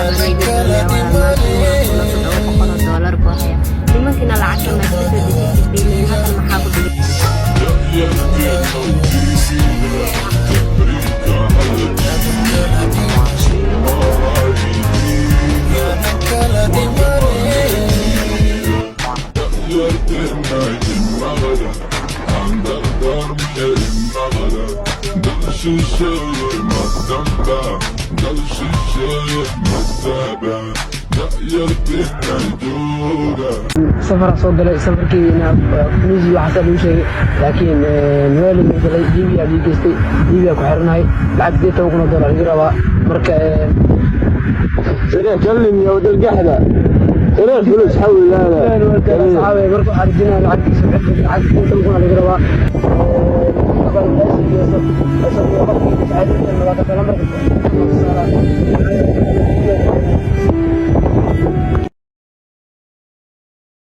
Baan iga doonaya, walaal. Maanta $1,700 buu haya. Nimankiina lacagta ma iska soo dejisay bay leeyihin. Halkan maxaa ku dhigay? Safar soo galay, safarkiina Tunisia waxaasaa lagu sheegay, laakiin waa la bedelay. Libiya lii geystay, Libiya ku xiranahay. Lacag $18,000 iga rabaa marka. سريع، كلم يا ولد القحبة، سريع، فلوس حول. لا لا. Asxaabe, marka waxaa rajinaya lacagtiisa, lacag 18,000 laga rabaa.